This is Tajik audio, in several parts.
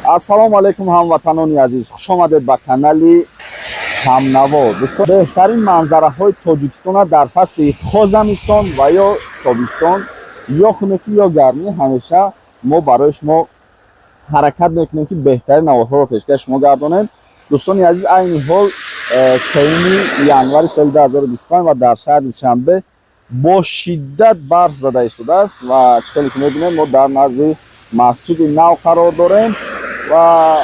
Ассалому алайкум, ҳамватанони азиз, хушомадед ба канали Ҳамнаво. Дӯстон, беҳтарин манзараҳои Тоҷикистона дар фасли хозамистон ва ё тобистон, ё хунукӣ ё гармӣ, ҳамеша мо барои шумо ҳаракат мекунем, ки беҳтарин наворҳоро пешкаш шумо гардонем. Дӯстони азиз, айни ҳол 3 январи соли 2025 ва дар шаҳри Душанбе бо шиддат барф зада истодааст. Ва чӣ хеле ки мебинем, мо дар назди Масҷиди Нав қарор дорем ва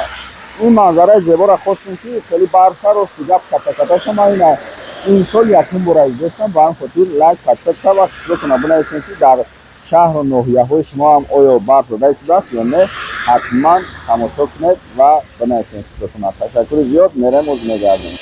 ин манзараи зеборо хостем, ки хеле барфа, рости гап, ката-каташа ман ина имсол якум бора издестам. Ба ҳамин хотир лайк, подписаться ва фикротона бинависем, ки дар шаҳру ноҳияҳои шумо ҳам оё барф зада истодааст ё не. Ҳатман тамошо кунед ва бинависем фикротона. Ташаккури зиёд, мерем, оз мегардем.